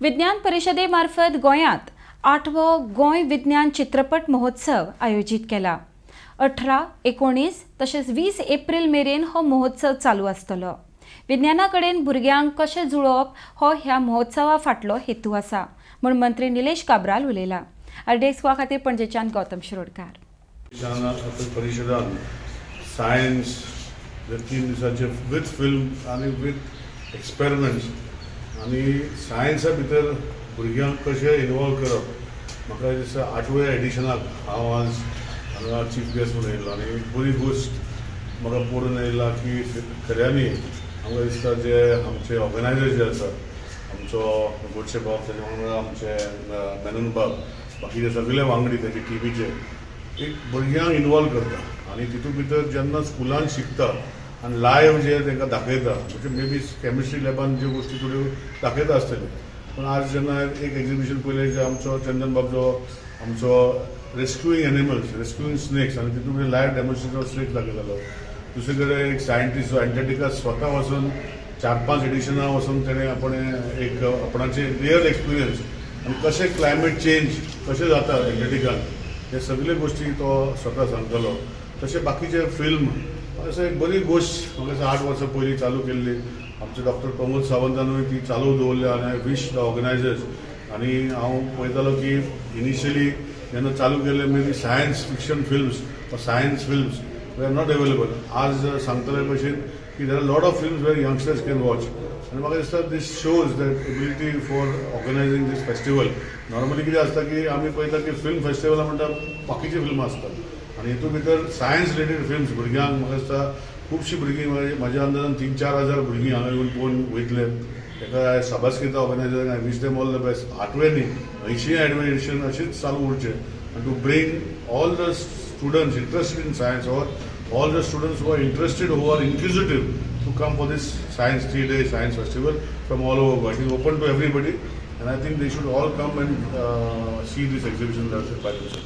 विज्ञान परिशदे मार्फत गोंयांत आठवो गोंय विज्ञान चित्रपट महोत्सव आयोजीत केला. 18, 19 तशेंच 20 एप्रील मेरेन हो महोत्सव चालू आसतलो. विज्ञाना कडेन भुरग्यांक कशें जुळोवप हो ह्या महोत्सवा फाटलो हेतू आसा म्हूण मंत्री निलेश काब्राल उलयला. आरडीएक्स गोवा खातीर पणजेच्यान गौतम शिरोडकार. परिशदान सायन्स 3 दिसाचे विथ फिल्म आनी विथ एक्सपेरिमेंट्स आनी सायन्सा भितर भुरग्यांक कशें इनवॉल्व करप, म्हाका दिसता आठव्या एडिशनाक हांव आज हांगा चीफ गेस्ट म्हणून येयलो आनी एक बरी गोश्ट म्हाका पडून येयला की खऱ्यांनी आमकां दिसता जे आमचे ऑर्गनायजर जे आसा, आमचो गोडशे बाब, ताच्या वांगडा आमचे मेनन बाब, बाकीचे सगळे वांगडी ताचे टिमीचे, एक भुरग्यांक इनवॉल्व करता आनी तितून भितर जेन्ना स्कुलान शिकता आनी लायव्ह जे तांकां दाखयता, म्हणजे मे बी केमिस्ट्री लॅबान ज्यो गोश्टी थोड्यो दाखयता आसतल्यो, पूण आज जेन्ना एक एक्झिबिशन पळयलें जे आमचो चंदन बाब जो आमचो रेस्क्युईंग एनिमल्स, रेस्क्युईंग स्नेक्स आनी तितून भितर लायव्ह डेमॉन्स्ट्रेशन ऑफ स्नेक्स दाखयतालो. दुसरे कडेन एक सायंटिस्ट जो एंटार्क्टिका स्वता वचून चार पांच एडिशनां वचून तेणें आपणें एक आपणाचे रियल एक्सपिरियन्स आनी कशें क्लायमेट चेंज कशें जाता एंटार्क्टिकान हे सगळे गोश्टी तो स्वता सांगतालो. तशें बाकीचे फिल्म, अशें एक बरी गोश्ट म्हाका दिसता 8 वर्सां पयलीं चालू केल्ली आमचे डॉक्टर प्रमोद सावंतानूय ती चालू दवरल्या आनी I wish the organisers. आनी हांव पळयतालो की इनिशियली जेन्ना चालू केल्लें, maybe science fiction films or science films were not available. आज सांगतले भशेन की there are lot of films where youngsters can watch आनी म्हाका दिसता this shows that ability for organizing this festival. Normally कितें आसता की आमी पळयता की फिल्म फेस्टिवल म्हणटा बाकीची फिल्मां आसतात आनी हितून भितर सायन्स रिलेटेड फिल्म्स भुरग्यांक, म्हाका दिसता खुबशीं भुरगीं, म्हाज्या अंदाजान 3-4 हजार भुरगीं हांगा येवन पळोवन वयतले. ताका शाबासकी दिता ऑर्गनायजरांक. I wish them all the best. आठवें न्ही, 80 एडिशन अशीच चालू उरचें आनी to bring all the students interested in science or all the students who are interested, who are inquisitive, to come for this science 3-day science festival from all over Goa. It is open to everybody and I think they should all come and see this exhibition by themselves.